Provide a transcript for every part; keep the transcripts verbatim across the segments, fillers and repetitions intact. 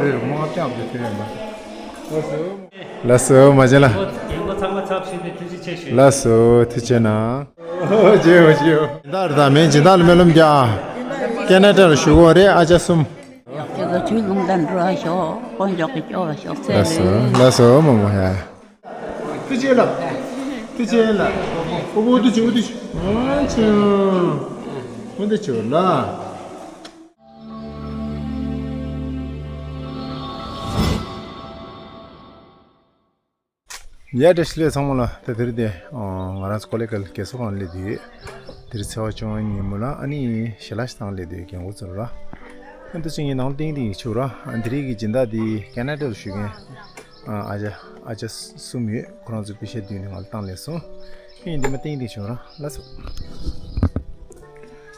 རེད། མོ་ཨ་ཅག་གི་དེ་ཡིན་པ། ལགས་སོ། མ་བྱན་ལ། རྒན་གོག་ཚང་མ་ཚབ་ཞུས་ཏེ་ཐུགས་རྗེ་ཆེ་ཞུ། ལགས་སོ། ཐུགས་རྗེ་གནང་། ཨོ་ཇེ་ཨོ་ཇེ་ཨོ། འདར་དང་མེད་ཇི་འདར་ལ་སྨོན་ལམ་རྒྱག་ཀེ་ན་ཌ་ལ་བཞུགས་ཡོད་རེད། ཨ་ཅག་གསུམ། ཁྱེད་ཚོ་ཆོས་ལུང་དང་འགྲོ་བ་ཤོག་དཀོན་མཆོག་གི་སྐྱོབ་པ་ཤོག་ཚེ་ལགས་སོ། རིང་། ལགས་སོ། མ་མོ་ཧ། ཐུགས་རྗེ་ལ། ཐུགས་རྗེ་ལ། ཨོ་ཨོ་ཏུ་ཆུ་ཨོ་ཏུ་ཆུ། ཨ་ཆུ། ཨོ་ཏུ་ཆུ་ལ། ཡ་བཀྲ་ཤིས་བདེ་ལེགས་ཚང་མ་ལ། ད་དེ་རིང་དེ་ང་རང་ཚོ་ཀོ་ལེ་གལ་རྒས་གསོ་ཁང་སླེབས་དུས། དེ་རིང་ཚེས་པ་བཅོ་ལྔ་ཉིན་མོ་ལ། ཨ་ནི་ཞལ་ལག་ཞིག་བཏང་སླེབས་དུས་རྒན་གོག་ཚོར་ར། ཨ་འདི་ཅིག་ངའི་ནང་ཏིང་ཏིང་ཡིག་ཆུ་ར། ཨ་འདི་རིགས་ཀྱི་སྦྱིན་བདག་འདི་ཀེ་ན་ཌ་ལ་བཞུགས་མཁན་ཨ་ཅག་ཨ་ཅག་གསུམ་ཡོད། ཁོ་རང་ཚོས་པེ་ཤ་བསྡུས་ནས་ང་ལ་བཏང་སླེབས་སོང་། ཨ་ནི་འདི་མ་ཏིང་ཏིང་བྱུང་ར། ལགས་སོ།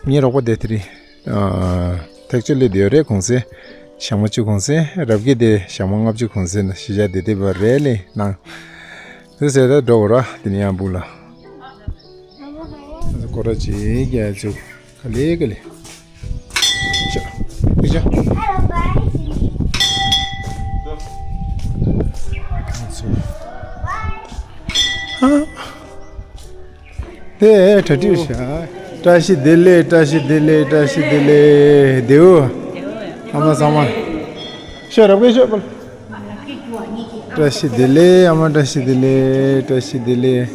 ངའི་རོགས་པ་དེ་དེ་རིང་། ཨ། ཐེག་ཆོས་སླེབས་བསྡད་ཡོད་རེད། གུང་སེང་ཞག་མ་བཅུ་གུང་སེང་། རབ་རྒས་དེ་ཞག་མ་ལྔ་བཅུ་གུང་སེང་ལ་གཞིས་ཆགས་བསྡད་བསྡད་པ་རེད་ལེ་ནང་། དེ་ཟེར་ད་འགྲོ་དགོས་ར། དེ་ནས་ཡང་སྦུག་ལ། སྐོར་ར་ཅིག་རྒྱག་བཅུག་ག་ལེ་ག་ལེ། ཤ། ཤ། ཨ། དེ་གྲ་སྒྲིག་བྱ། བཀྲ་ཤིས་བདེ་ལེགས། བཀྲ་ཤིས་བདེ་ལེགས། བཀྲ་ཤིས་བདེ་ལེགས། བདེའུ། ཨ་མ་ཚང་མ། ཤོག་རབ་གས་ཤོག་པ། བཀྲ་ཤིས་བདེ་ལེགས། ཨ་མ་བཀྲ་ཤིས་བདེ་ལེགས། བཀྲ་ཤིས་བདེ་ལེགས།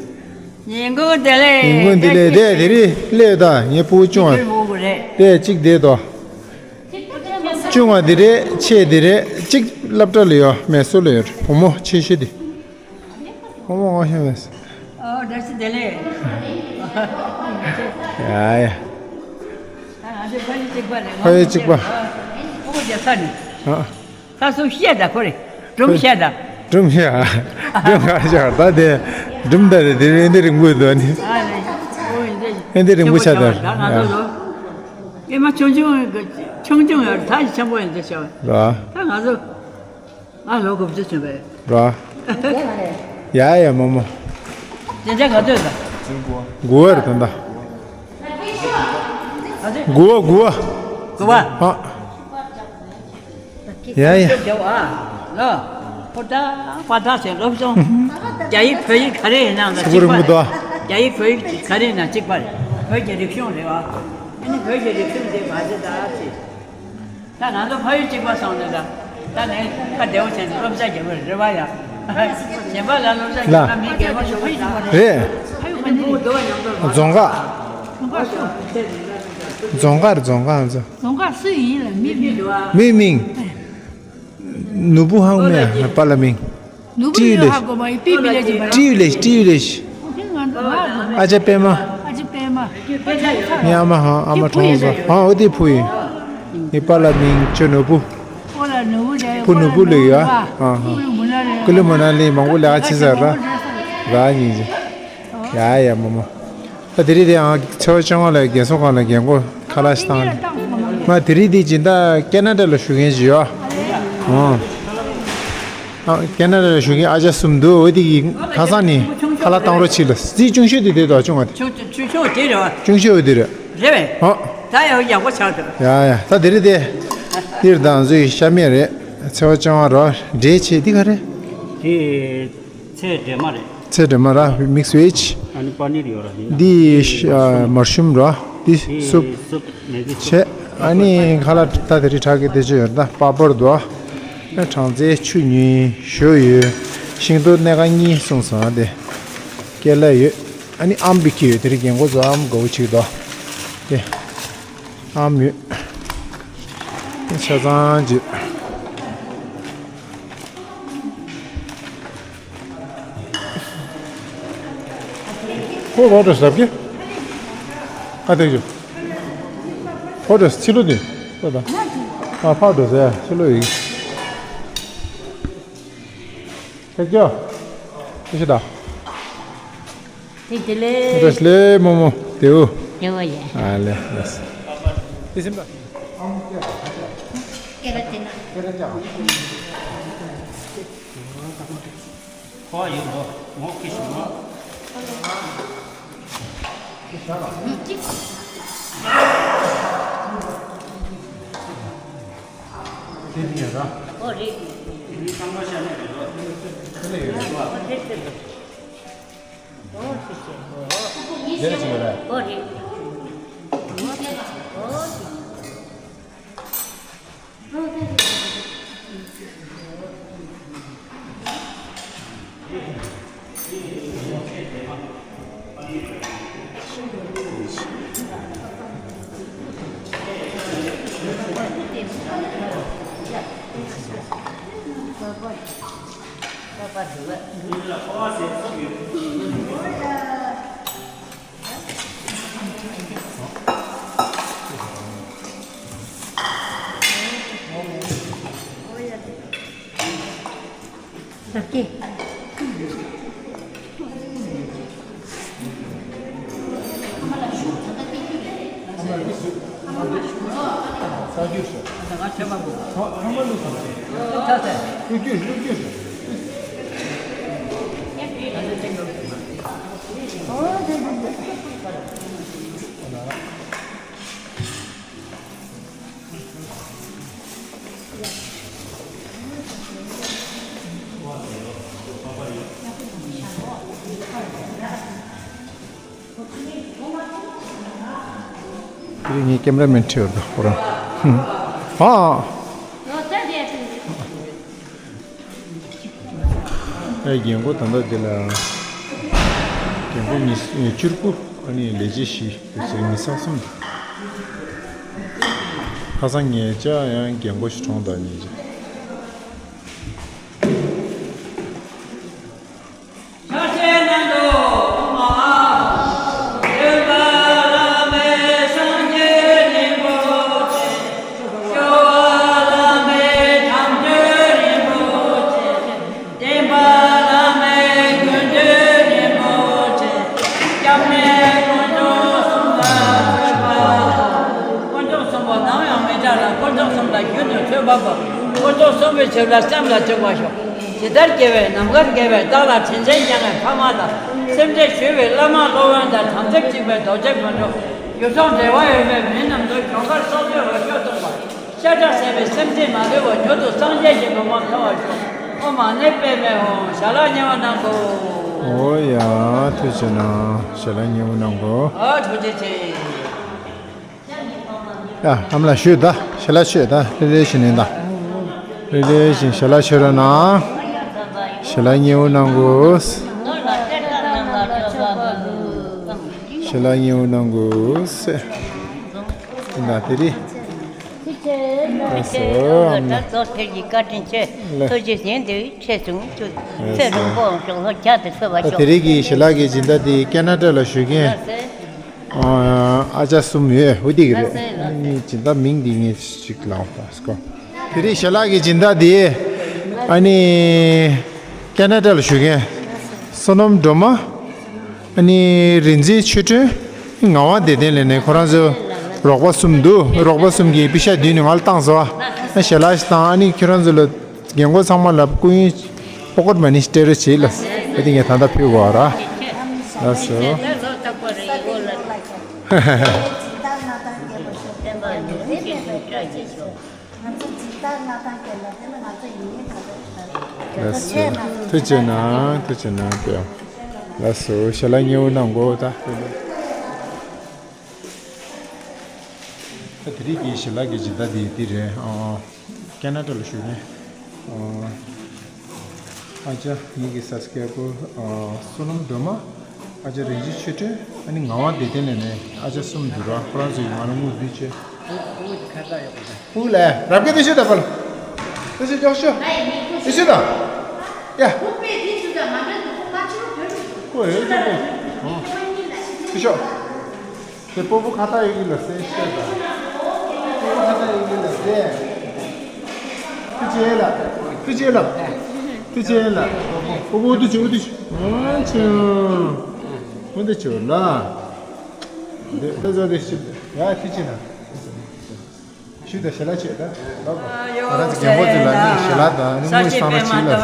ཉིན་གུང་བདེ་ལེགས། ཉིན་གུང་བདེ་ལེགས། དེ་དེ་རིང་སླེབས་ད་ངའི་ཕྲུ་གུ་ཆུང་བ་དེ་གཅིག་བསྡད་དོ། ཆུང་བ་དེ་རེད། ཆེ་དེ་རེད། གཅིག་སློབ་གྲྭ་ལ་ཡོད། མེ་སོར་ལ་ཡོད། བུ་མོ་ཆེ་ཤོས་དེ། ཨོ་མ་ཨོ་ཧེ་མེས། ཨོ་བཀྲ་ཤིས་བདེ་ལེགས། ཡ་ཡ། ཨ་ང་ཚོ་ཕ་ཡུལ་གཅིག་པ་རེད། ཕ་ཡུལ་གཅིག་པ། ཨོ་རྒྱ་ཚ་ནི། ཨ། ད་སུ་བཤད་ད་ཁོ་རེ། སྒྲུང་བཤད་ད། སྒྲུང་བཤད། སྒྲུང་ག་ཤར་ད་དེ། སྒྲུང་ད་རེད་དེ་རེད། འདི་རིང་པོ་འདུག་ནི། ཨ་རེད། ཨོ་འདི། ཨེ་འདི་རིང་པོ་ཆགས་ད། ད་ང་ཚོ་ལོ། ཨེ་མ་ཆུང་ཆུང་ཆུང་ཆུང་ཡོད་ད་ཆེན་པོ་ཡིན་ད་ཤོག་ད་ང་ཚོ། ང་ལོ་དགུ་བཅུ་ཆེན་པོ་རེད། ར། ཡ་ཡ་མོ་མོ། དེ་འདྲ་ག་ཚོད་ད། དགུ་བ་རེད་ད། དགུ་བ་དགུ་བ། དགུ་བ། ཨ། ཡ་ཡ། ལོ། ཁོ་ད་པ་ད་ཟེར་སློབ་སྦྱོང་། རྒྱ་ཡིག་བོད་ཡིག་ག་རེ་ཡིན་ནའང་ད་གཅིག་པ་རེད། རྒྱ་ཡིག་བོད་ཡིག་ག་རེ་ཡིན་ན་གཅིག་པ་རེད། བོད་ཀྱི་རིག་གཞུང་རེད་བ། ཨ་ནི་བོད་ཀྱི་རིག་གཞུང་དེ་མ་ཟད་ད་ཅི། ད་ང་ཚོ་ཕ་ཡུལ་གཅིག་པ་སོང་ནས་ད། ད་ངས་ཁ་བདེ་བོ་བྱས་ནས་སློབ་གྲྭ་རྒྱག་གི་རེད་བ་ཡ། གཞན་པ་ལ་སློབ་གྲྭ་རྒྱག་ན་མི་རྒན་པ་ཞིག་ཡོད་རེད། རེད། ཨ་ནི་ཕྲུ་གུ་འདུག་བ་མཉམ་དུ་རྫོང་ཁ། རྫོང་ཁ་སུ། རྫོང་ཁ་རེད། རྫོང་ཁ་ང་ཚོ། རྫོང་ཁ་སུ་ཡིན་ལ་མི་མིང་། མི་མིང་། ནོར་བུ་ཧང་མེ་པཱ་ལགས་མིང་། ནོར་བུ་ཡོད་ཧ་གོ་མ་ཡིན། པི་བི་ལེ་ཇི་པ་ལ། ཏི་ཡུ་ལེ་ཏི་ཡུ་ལེ། ཨ་ཅག་པད་མ། ཨ་ཅག་པད་མ། ངའི་ཨ་མ་ཧང་ཨ་མ་ཁྲོང་ཟ་ཧང་འོ་དེ་བུ་ཡིན། ངའི་པཱ་ལགས་མིང་ཆོ་ནོར་བུ། བུ་ནོར་བུ་ལོས་ཡོད་ཨ། ཀུ་ལི་མོ་ན་ལི་མང་པོ་ལས་ཀ་བྱེད་ས་ར། ར་ཡིན་ཟེར། ཡ་ཡ་མོ་མོ། ད་དེ་རིང་དེ་ཡང་ཚེས་པ་བཅོ་ལྔ་ལ་རྒན་གསོ་ཁང་ལ་རྒན་གོག་ཁ་ལག་ཞིག་བཏང་། མ་དེ་རིང་དེ་སྦྱིན་བདག་ཀེ་ན་ཌ་ལ་བཞུགས་མཁན་ཞིག་ཡོད། ཨོ། ཨ་ཀེ་ན་ཌ་ལ་བཞུགས་མཁན་ཨ་ཅག་གསུམ་འདུག་འོ་དེ་གི་ཁ་སང་ནས་ཁ་ལག་བཏང་རོགས་གྱིས་ལ། རྩིས་ཆུང་ཤོས་དེ་དེ་དོ་ཆུང་བ་དེ། ཆུང་ཆུང་ཆུང་དེ་རེད་བ། ཆུང་ཤོས་འོ་དེ་རེད། རེད་བས། ཨོ། ད་ཡང་ཡག་པོ་ཆགས་འདུག་ཡ་ཡ། ད་དེ་རིང་དེ། འདིར་དང་ཚོའི་ཤ་མེད་རེད། ཚེས་པ་བཅོ་ལྔ་རོ། འབྲས་ཆེ་འདི་ག་རེད། དེ་ཚལ་སྒྲོལ་མ་རེད། ཚལ་སྒྲོལ་མ་ར། མིག་སི་ཝེཇ། ཨ་ནི་པ་ནིར་ཡོད་ར་ཡིན་ན། འདི་ཨ་མ་ཤུམ་ར། འདི་དེ་སུབ། སུབ་མེ་གི་ཆེ། སུབ། ཨ་ནི་ཁ་ལག་ད་དེ་རིང་དྲག་གི་དེ་ཅི་ཡོད་ད། པ་པར་འདུག་ཨ་གྲང་ཚལ་ཆུ་ཉུང་ཞོ་ཡོད། ཤིང་ཏོག་སྣེ་ཁ་གཉིས་གསུངས་སོང་ཨ་དེ། ཀེ་ལ་ཡོད། ཨ་ནི་ཨམ་བི་ཁི་ཡོད། དེ་རིང་རྒན་གོག་ཚོ་ཨམ་དགའ་བོ་ཅིག་འདུག་དེ། ཨམ་ཡོད། ཆ་ཚང་བྱེད། ཁོ་རོ་ཏོ་ཟབ་ཀྱི། ཨ་དེ་ཞུ། ཁོ་ཏོ་ཕྱི་ལོ་དེ། ཁོ་ད། ཨ་ཕག་ཏོ་ཟེ་ཕྱི་ལོ་ཡིན། ཐེག་ཅོ། ཐེག་ཤི་ད། ཐེག་དེ་ལེ། རེས་ལེ་མོ་མོ། དེའུ། དེའུ་ཡེ། ཨ་ལེ་ལེ། དེ་སེམས་ད། ཁོ་ཡོད་ལོ། ངོ་ཁི་ཤུ་མ། དེ་ནི་ཡ་ར། ཨོ་རེད། ཨོ་རེད་རེད། ཨོ་རེད། ཨོ་རེད། དེ་རིང་ངའི་ཀེམ་ར་མེན་ཁྲིད་ཡོད་དོ་ཁོ་རང་། ཨ། ཨེ་རྒན་གོག་ད་ལྟ་འདི་ལ། རྒན་གོག་ཉི་ཉི་བཅུ་དགུ། ཨ་ནི་ལས་བྱེད་བཞི། དེ་ཚོའི་མི་ཚང་གསུམ། ཁ་སང་ངའི་ཅག་ཡང་རྒན་གོག་ཞིག་གྲོངས་དང་ཉིན་ཅིག་དཀོན་མཆོག་གསུམ་པོ་ནམ་ཡང་མི་བྲལ་ལ། དཀོན་མཆོག་གསུམ་ལ་རྒྱུན་དུ་མཆོད་པ་འབུལ། དཀོན་མཆོག་གསུམ་པོའི་ཆོས་ལ་སེམས་ལ་བཅུག་པར་ཤོག་ཇི་ལྟར་དགེ་བའི་རྣམ་དཀར་དགེ་བའི་བདག་ལ་དྲིན་ཆེན་བསྐྱངས་པའི་ཕ་མ་དང་། སེམས་ཁྲལ་ཞུ་བའི་བླ་མ་སློབ་དཔོན་དང་། དམ་ཚིག་གཅིག་པའི་རྡོ་རྗེ་དཀོན་མཆོག་རྒྱུ་ཚོགས་འབྲེལ་བ་ཡོད་པའི་མི་རྣམས་ཚོ་གྱོང་ཁར་སྲོག་གཅོད་འོ་སྐོལ་གཏོང་བ། ཤ་ཁྲག་ཟད་པའི་སེམས་ཅན་མ་ལུས་པ་མྱུར་དུ་སངས་རྒྱས་ཀྱི་གོ་འཕང་ཐོབ་པར་ཤོག་ཨོཾ་མ་ཎི་པདྨེ་ཧཱུྃ། ཞལ་ལག་མཉེས་པོ་གནང་དགོས། ཨོ་ཡ། ཐུགས་རྗེ་གནང་། ཞལ་ལག་མཉེས་པོ་གནང་དགོས། ཨོ་ཐུགས་རྗེ་ཆེ། ཡ། ཨ་མ་ལགས་ཞུས་ད། ཞལ་ལག་མཆོད་ད། ལྷོད་ལྷོད་བྱས་ནས་ད། ལྷོད་ལྷོད་བྱས་ཞལ་ལག་མཆོད་རོགས་གནང་། ཞལ་ལག་མཉེས་པོ་གནང་དགོས། ཞལ་ལག་མཉེས་པོ་གནང་དགོས། ཡིན་ད་དེ་རེད། ཐུགས་རྗེ་ཆེ། ད་གཙོ་ཕལ་གྱི་བཀའ་དྲིན་ཆེ། ལགས། ཐུགས་རྗེ་གཞན་དུ་ཆེ་བྱུང་། ལགས་སོ། ཚེ་རིང་པོ་ཡོང་ཤོག་ལྷོ་བྱ་དུ་འཕེལ་བར་ད་ཤོག་དེ་རིང་གི་ཞལ་ལག་གི་སྦྱིན་བདག་དེ་ཀེ་ན་ཌ་ལ་བཞུགས་མཁན། ལགས་སོ། ཨ་ཅག་གསུམ་ཡོད། འོ་དེ་གི་རེད། ལགས་སོ། ངའི་སྦྱིན་བདག་མིང་འདི་ངས་ཅིག་ལབ་དགོས། དེ་རིང་ཞལ་ལག་གི་སྦྱིན་བདག་དེ། ཨ་ནི། ཀེ་ན་ཌ་ལ་བཞུགས་མཁན། བསོད་ནམས་སྒྲོལ་མ། ཨ་ནི་རིག་འཛིན་ཆོས་སྒྲོན། ངག་དབང་བདེ་ལྡན་ལ་ནི་ཁོ་རང་ཚོ་རོགས་པ་གསུམ་འདུག་རོགས་པ་གསུམ་གྱིས་པི་ཤ་བསྡུས་ནས་ང་ལ་བཏང་སོང་། ཨ་ཞལ་ལག་ཞིག་བཏང་། ཨ་ནི་ཁྱོད་རང་ཚོ་ལ་རྒན་གོག་ཚང་མ་ལ་སྐུ་ཡོན་ཕོ་སྐོར་མ་ཎི་སྤྲད་རོགས་བྱེད་ལ། ཨ་དེ་ངས་ད་ལྟ་ཕུལ་དགོས་ར། ལགས་སོ། ང་ཚོ་འཛིན་བདག་མངའ་ཐང་སྐྱེད་ལ་དེ་ནི་ང་ཚོ་ཡིན་ངེས་ད་ལྟ་ལགས་སོ། ཐུགས་རྗེ་གནང་། ཐུགས་རྗེ་གནང་། ཐུགས་རྗེ་གནང་། ལགས་སོ། ཞལ་ལག་མཉེས་པོ་གནང་དགོས་ད། ད་དེ་རིང་གི་ཞལ་ལག་གི་སྦྱིན་བདག་དེ་དེ་རེད། ཨ་ཀེ་ན་ཌ་ལ་བཞུགས་ནས། ཨ་ཅག་ངེད་ཀྱི་སབ་སི་ཀ་རའི་བར། ཨ་བསོད་ནམས་སྒྲོལ་མ། ཨ་ཅག་རིག་འཛིན་ཆོས་སྒྲོན། ཨ་ནི་ངག་དབང་བདེ་ལྡན་ལ་ནི་ཨ་ཅག་གསུམ་འདུག་ར། ཁོ་རང་ཚོ་ཡི་ང་ལ་དངུལ་བསྡུས་བྱས། དབུགས་ལས་རབ་དགའ་དེ་ཤོད་ད་པ་ལ། དེ་ཤོད་ཀྱོག་ཤོད། དེ་ཤོད་ད། ཡ། ཁོ་ཡོད་ཀྱོག་པོ། དེ་ཤོད། དེ་སྤོ་བོ་ཁ་ཏ་ཡོད་ཀྱི་ལ་སེ་ཤོད་ད། སྤོ་བོ་ཁ་ཏ་ཡོད་ཀྱི་ལ་སེ། ཐུགས་རྗེ་ལ། ཐུགས་རྗེ་ལ། ཐུགས་རྗེ་ལ། སྤོ་བོ་དུ་ཆུ་དུ་ཆུ། ཨ་ཆུ། མུ་འདི་ཆུ་ལ། འདི་ལྟ་ཚོ་འདི་ཞིབ་ཡ་ཐི་ཅི་ན། ཞུ་དང་ཞལ་ལག་ཆེ་ད་ལོ་གོ། ང་རང་ཚོ་རྒན་པོ་ཚོ་ལ་ནི་ཞལ་ལག་དང་ནི་དངུལ་ཚང་མ་ཕྱིན་ལ།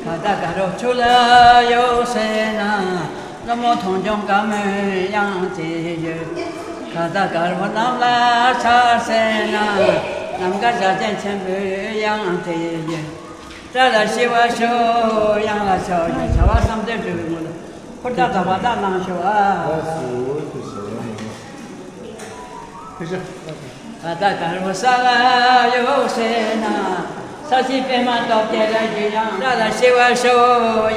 ད་ད་ག་རོ་ཆུ་ལ་ཡོད་ཟེར་ན། ཀླུ་མོ་མཐོང་ཆུང་དཀར་མོའི་དབྱངས་ཅིག་ཡོད། ག་ད་དཀར་པོ་རྣམས་ལ་ཆགས་ཟེར་ན། ནམ་མཁའ་བྱ་བྱེད་ཆེན་པོའི་དབྱངས་དེ་ཡིས། སྐྲ་ལ་ཞི་བར་ཤོག་དབྱངས་ལ་ཕྱག་བྱ་བ་བསམ་དོན་འགྲུབ་པའི་སྨོན་ལམ། ཧུར་ཐག་ཐག་པ་ཐག་གནང་ཤོག་ཨ། ལགས་སོ། ཐུགས་རྗེ་ཆེ། ཐུགས་རྗེ་ཆེ། ག་ད་ག་རུ་ས་ལ་ཡོད་ཟེར་ན། ས་གཞི་པདྨ་སྟོབས་ཀྱི་ལས་ཀྱི་དབྱངས། སྐྲ་ལ་ཞི་བར་ཤོག་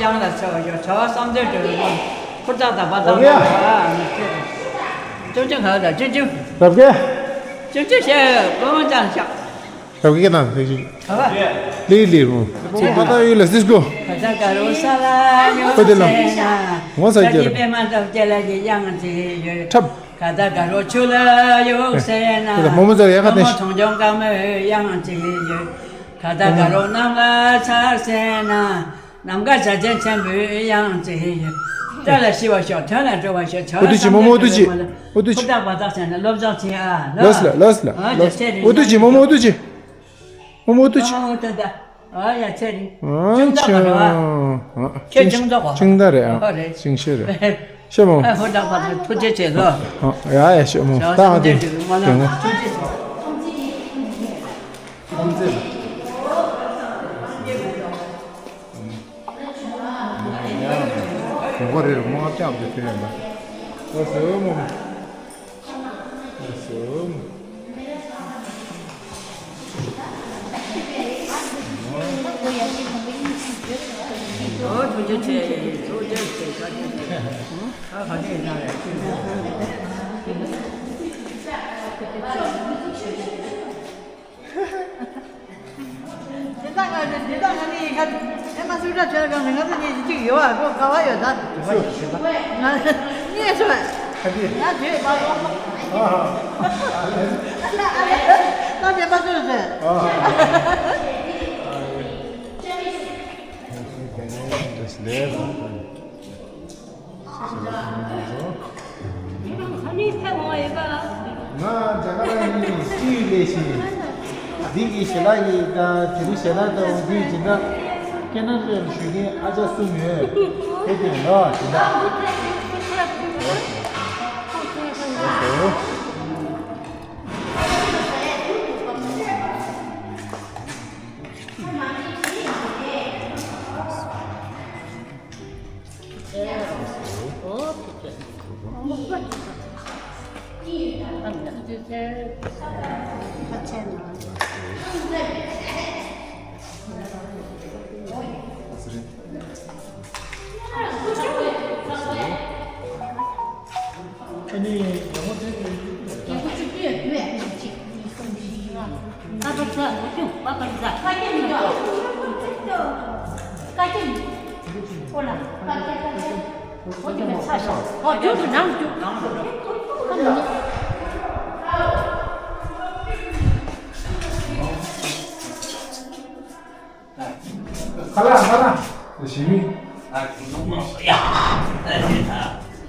དབྱངས་ལ་ཕྱག་བྱ་བ་བསམ་དོན་འགྲུབ་པའི་སྨོན་ལམ། ཧུར་ཐག་ཐག་པ་ཐག་གནང་ཤོག་ཨ། ཅུང་ཅུང་ག་ད་ཅུང་ཅུང་། རབ་རྒྱས། ཅུང་ཅུང་བཤད་གོང་ཅང་བཤད། རབ་རྒྱས་དང་ལྷན་ཅིག་ཨ་ལི་ལི་རུ། ཚེ་ཁ་ཏ་ཡུལ་ལ་སིས་ཀོ། ཁ་ཏ་ག་རུ་ས་ལ་ཡོད་ཨོ་དེ་ལ། ཟེར་ན། ངོ་ས་རྒྱལ། པདྨ་སྟོབས་ཀྱི་ལས་ཀྱི་དབྱངས་ཅིག་ཡོད། འཁྲབ། ག་ད་ག་རུ་ཆུ་ལ་ཡོད་ཟེར་ན། དེ་ལ་མོ་མོ་ཟེར་ཡ་ཁ་ཏེ། མོ་མོ་མཐོང་ཆུང་དཀར་མོའི་དབྱངས་ཅིག་ཡོད། ག་ད་ག་རུ་གནམ་ལ་འཕྱར་ཟེར་ན། ནམ་མཁའ་བྱ་བྱེད་ཆེན་པོའི་དབྱངས་ཅིག་ཡོད། སྐྲ་ལ་ཞི་བར་ཤོག་དོན་ལ་འགྲོ་བར་ཤོག་བྱ་བ་ལོས་ལ་བསམ་མོ་མོ་དོ་ཅི། ལ་ཨོ་དོ་ཅི། ཧུར་ཐག་པ་ཐག་བྱས་ན་སློབ་སྦྱོང་བྱེད་ཨ། ལོས་ལ་ལོས་ལ་ཨ་ལོས། ཅེ་ཨོ་དོ་ཅི་མོ་མོ་ཨོ་དོ་ཅི། མོ་མོ་ཨོ་དོ་ཅི། ཨོ་དོ་ད། ཨ་ཡ་ཚེ་རིང་། ཨ་ཅུང་ཙག་པ་རེད་བ། ཨ་ཁྱོད་ཅུང་ཙག་པ། ཅུང་ཙག་རེད་ཨ། ཨ་རེད། ཅུང་ཤོས་རེད། ཤེས་མོ། ཨ་ཧོ་ད་པ་ཐུགས་རྗེ་ཆེ་ལོ། ཨ་ཡ་ཡ་ཤེས་མོ། ད་ཨ་དེ། དེ་མོ་ལ་ཐུགས་རྗེ་ཆེ། གོ་རེ་རེ་མོ་ལྕགས་དེ་དེ་ཡིན་པ། ཨོ་སོ་མོ། ཨོ་སོ་མོ། ཨོ་ཐུགས་རྗེ་ཆེ། ཐུགས་རྗེ་ཆེ། ཁ་ཁ་ཁ་ཁ་ཁ་ཁ་ཁ། དེ་དག་ང་དེ་དག་ང་ནི་ཡིན་ཁ་དེ་མ་སུ་འདྲ་བྱས་ལ་གང་ནས་ང་ཚོ་གཉིས་ཀྱི་གཅིག་ཡོད་བ་གོ་ག་བ་ཡོད་ད། ང་གཉིས་སུ་ང་བྱོས་པ་ལོ། ཨ་ལེ་ད་དེ་མ་སུ་རེད། ང་རྒྱ་གར་ནས་སྐྱེས་ཡུལ་ལས་ཤིང་། འདི་གི་ཞལ་ལག་གི་དང་དེ་རིང་ཞལ་ལག་དང་འོ་འདི་སྦྱིན་བདག་ཁེ་ན་ཌ་ལ་བཞུགས་མཁན་ཨ་ཅག་གསུམ་ཡོད། དེ་དེ་ལ་སྦྱིན་བདག་ཁ་ལག་ཁ་ལག་ཞི་མི།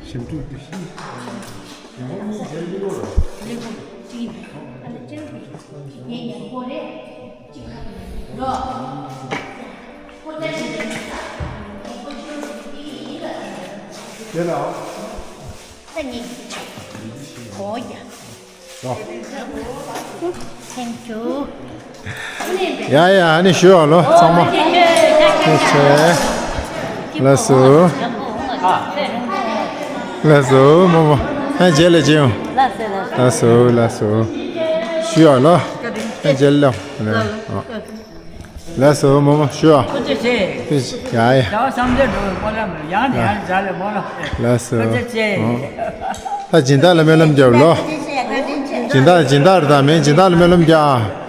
ཞིམ་ཕྲུག་དེ་ཞི། དེ་ལ། Thank you. ཡ་ཡ་ཨ་ནི་ཞུ་བ་ལོ་ཚང་མ། ཐུགས་རྗེ་ཆེ། ལགས་སོ། ལགས་སོ་མོ་མོ། ཨ་རྗེས་ལ་རྗེས་ཡོང་། ལགས་སོ་ལགས་སོ། ཞུ་བ་ལོ། ཨ་རྗེས་ལ་ལོ། ལགས་སོ་མོ་མོ་ཞུ་བ། ཐུགས་རྗེ་ཆེ། ཐུགས་རྗེ་ཆེ། ཡ་ཡ། བྱ་བ་བསམ་དོན་འགྲུབ་པའི་སྨོན་ལམ། ཡང་ནས་ཡང་དུ་མཇལ་བའི་སྨོན་ལམ། ལགས་སོ། ཐུགས་རྗེ་ཆེ། ད་སྦྱིན་བདག་ལ་སྨོན་ལམ་རྒྱབ་ལོ། སྦྱིན་བདག་སྦྱིན་བདག་རེད་ད་མིན་སྦྱིན་བདག་ལ་སྨོན་ལམ་རྒྱག་ཨ།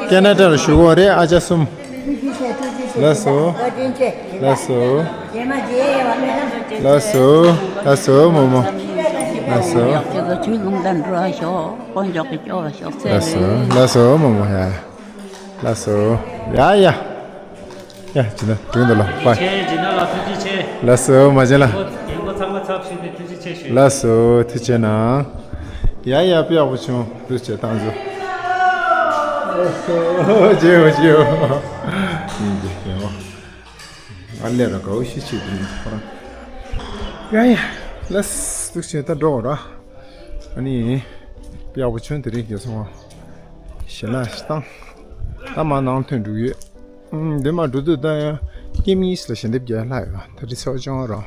ཁེ་ན་ཌ་ལ་བཞུགས་ཡོད་རེད་ཨ་ཅག་གསུམ། ལགས་སོ། ལགས་སོ། ལགས་སོ། ལགས་སོ་མོ་མོ། ལགས་སོ། ལགས་སོ། ལགས་སོ་མོ་མོ་ཡ། ལགས་སོ། ཡ་ཡ། ཡ་སྦྱིན་བདག་དྲུང་དུ་ལ་པ། ཆེ་སྦྱིན་བདག་ལ་ཐུགས་རྗེ་ཆེ། ལགས་སོ་མ་བྱན་ལ། རྒན་གོག་ཚང་མ་ཚབ་ཞུས་ཏེ་ཐུགས་རྗེ་ཆེ་ཞུ། ལགས་སོ་ཐུགས་རྗེ་གནང་། ཡ་ཡ་དཔེ་ཡག་པོ་བྱུང་། ཐུགས་རྗེ་ཆེ་ཏང་ཙུ། ལགས་སོ་རྗེའུ་རྗེའུ། ཡིན་གྱི་ཡིན་འོ། ང་ལས་ར་དགའ་བོ་ཤི་ཆེ་དུས་ཁོ་རང་། ཡ་ཡ། ལགས་ཐུགས་རྗེ་ཆེ་ད་འགྲོ་འོ་ར། ཨ་ནི། དཔེ་ཡག་པོ་བྱུང་དེ་རིང་རྒྱལ་སོང་བ། ཞལ་ལག་ཞིག་བཏང་། ད་མར་ནང་ཐོན་འགྲོ་གི་ཡོད། ཨུམ། འདི་མར་འགྲོ་དུས་ད་ཡང་ཀེམ་གཉིས་ལ་ཞལ་འདེབས་རྒྱག་ལྷག་ཡོད། ད་རི་སོ་ཅང་རང་།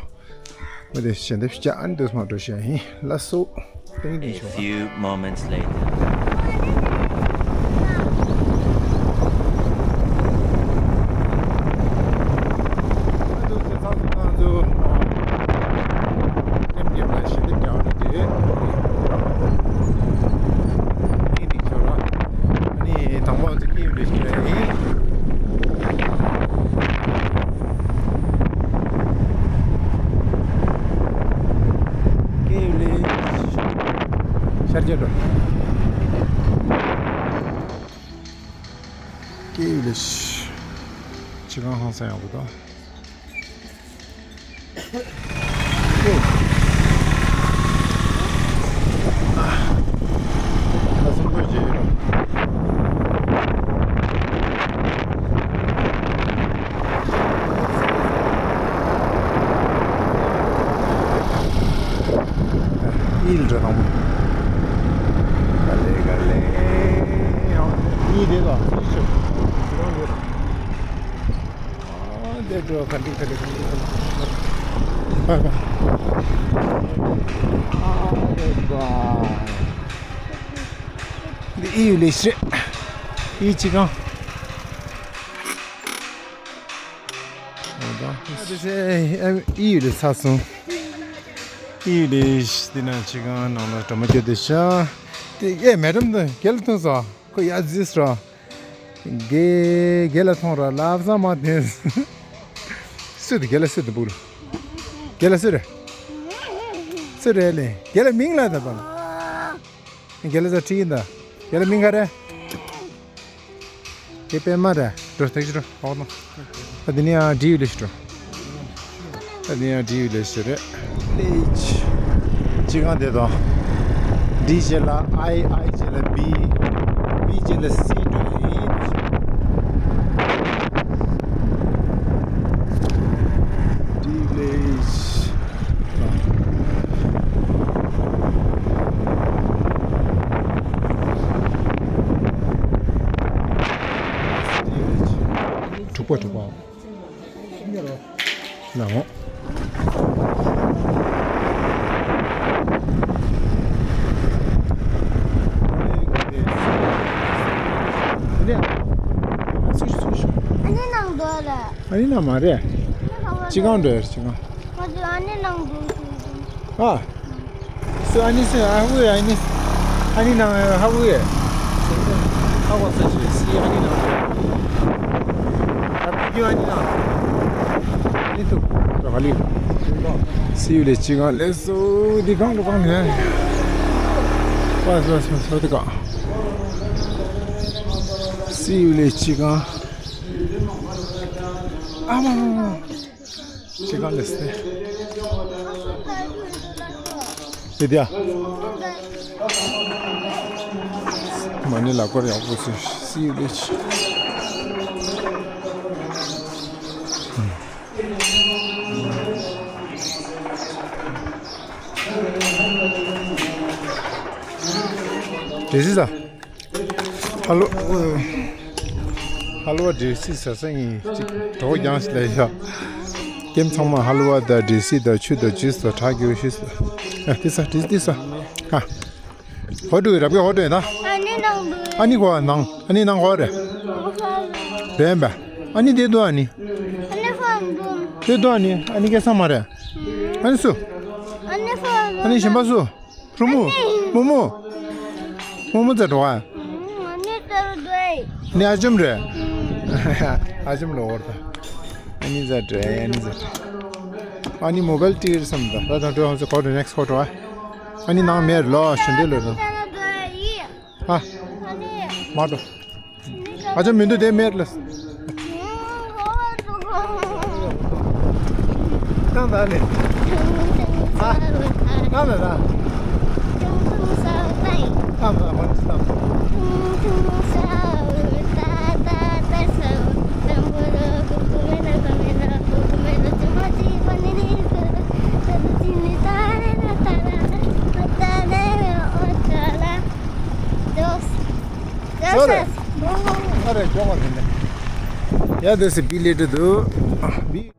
འོ་དེ་ཞལ་འདེབས་རྒྱག་ཨ་ནི་འདུག་མར་འགྲོ་ཤག་ཡིན། ལགས་སོ། ཏིང་ཏིང་ཤོག། A few moments later. ཀེམ་ཀེམ་ལ་ཞལ་འདེབས་རྒྱག་འགྲོ་དེ། ཏིང་ཏིང་ཤོག་ར། ཨ་ནི་དང་པོ་ཚོ་སྐྱེས་ཡོད་རེད་ཞིག་རེད། སྐྱེས་ཡོད་རེད། ཤར་རྒྱག་འགྲོ། སྐྱེས་ཡོད་རེད། ཕྱི་ཁང་ཧང་སང་ཡག་པོ་འདུག། ཨིལ་འདྲ་དང་པོ། ག་ལེ་ག་ལེ། ཡང་གཉིས་དེ་དང་གཉིས་ཆོད། འདི་འགྲོ་ག་འདི་ག་འདི་ག་འདི་ག་འདི། འདི་ཨི་ཡུལ་ལས་ཤི་རེད། ཨི་ཅི་གང་། ཨི་ཡུལ་ལས་ཚར་སོང་། ཨི་ཡུལ་ལས་འདི་ན་ཅི་གང་ནང་ལ་འགྲོ་མ་སྐྱོ་དེ་ཤ། དེ་ཨེ་མེ་ཌམ་དེ་རྒྱལ་ལ་ཐོན་སོང་། ཁོ་ཡ་ཛིས་རོ། རྒྱལ་རྒྱལ་ལ་ཐོང་ར་ལབ་ས་མ་དེ། སུ་དེ་རྒྱལ་ལ་སུ་དེ་བུ་ལ། རྒྱལ་ལ་སུ་རེད། སུ་རེད་ལེ། རྒྱལ་ལ་མིང་ལ་ད་པ་ལ། རྒྱལ་ལ་ས་ཁྲི་ཡིན་ད། རྒྱལ་ལ་མིང་ག་རེད། དེ་པད་མ་རེད། འགྲོ་ཐག་ཅི་འགྲོ་ཧོག་ནོ། ད་དེ་ནི་ཡང་འདྲི་ཡུལ་ལས་ཤི་འགྲོ། ད་དེ་ཡང་འདྲི་ཡུལ་ལས་ཤི་རེད། ལེ་ཆི། ཅི་གང་དེ་དང་། ཌི་རྗེས་ལ་ཨའི། ཨའི་རྗེས་ལ་བི། བི་རྗེས་ལ་སི་འགྲོ་ཡིན། འདྲི་ཡུལ་ལས་ཤི། དྲུག་པ་དྲུག་པ། ལའོ། ཨ་ནི་ནང་འདུག་ལ། ཨ་ནི་ནང་མ་རེད། ཅི་གང་འདྲ་ཅི་གང་། ང་ཚོ་ཨ་ནི་ནང་འདུག་ཟེར་གྱི། ཨ། སུ་ཨ་ནི་སུ་ཨ་ཧུ་ཨ་ནི། ཨ་ནི་ནང་ཧ་ཧུ་ཨེ། ཧ་གོ་ས་ཆེ་སི་ཨ་ནི་ནང་། ཨ་ཕི་ཨ་ནི་ནང་། ཨ་ནི་ཐུ། ར་ག་ལི། སི་ཡུ་ལས་ཅི་གང་ལས་སུ་འདི་གང་འགྲོ་གང་ནས། པ་སུ་སུ་སུ་དི་གང་། སི་ཡུ་ལས་ཅི་གང་། ཨ་མ་མ་མ། ཅི་གང་ལས་སེ། དེ་དེ་ཡ། མ་ཎི་ལ་སྐོར་ཡག་པོ་སེ་སི་ཡུ་ལེ་ཆི། དེ་སི་ས། ཧ་ལོ། ཧ་ལོ་བ་འདྲེ་སྲིད་ཟ་ས་ཡིན་ཅིག་གྲོགས་རྐྱང་ཞིག་ལ་ཡ། ཀེམ་ཚང་མ་ཧ་ལོ་བ་དང་འདྲེ་སྲིད་དང་ཆུ་དང་ཇུས་དང་གྲགས་རྒྱུ་ཤི་སོ། ཨ་ཏི་ས་ཏི་ཏི་ས། ཨ། ཧོ་ཏུ་རབ་གི་ཧོ་ཏུ་ཡིན་ད། ཨ་ནི་ནང་དུ། ཨ་ནི་གོ་ནང་ཨ་ནི་ནང་གོ་རེད། བན་བན། ཨ་ནི་དེ་དུ་ཨ་ནི། ཨ་ནི་ཧོ་དུ། དེ་དུ་ཨ་ནི་ཨ་ནི་སྐད་ས་མ་རེད། ཨ་ནི་སུ། ཨ་ནི་ཧོ་དུ། ཨ་ནི་གཞན་པ་སུ། རུ་མུ། མུ་མུ། མུ་མུ་ཙེ་འགྲོ་ཨ། ཨ་ནི་ཨ་ཅམ་རེད། ཨ་ཅམ་ལོ་བར་ད། ཨ་ནི་ཙེ་འགྲོ་ཨ་ནི་ཙེ་འགྲོ། ཨ་ནི་མོ་བལ་ཊི་བི་རེད་བསམ་ད། ད་ད་འགྲོ་ཧོ་ཙེ་ཁོ་འགྲོ་ནེག་སི་ཁོ་འགྲོ་ཨ། ཨ་ནི་ནང་མེར་ལོ་ཤུན་དེ་ལོ་ད། ཨ། མ་འགྲོ། ཨ་ཅག་མི་འདུག་དེ་མེད་ལ། ཏང་ཏང་ནི། ཨ། ཏང་ཏང་ཏང་། ཏང་ཏང་མ་ནི་ཏང་། ཡོད་རེད། ཨ་རེ་ཅོག་པ་རེད་ནས། ཡ་དེ་སི་བི་ལེ་ཏྲི་དུ་བི།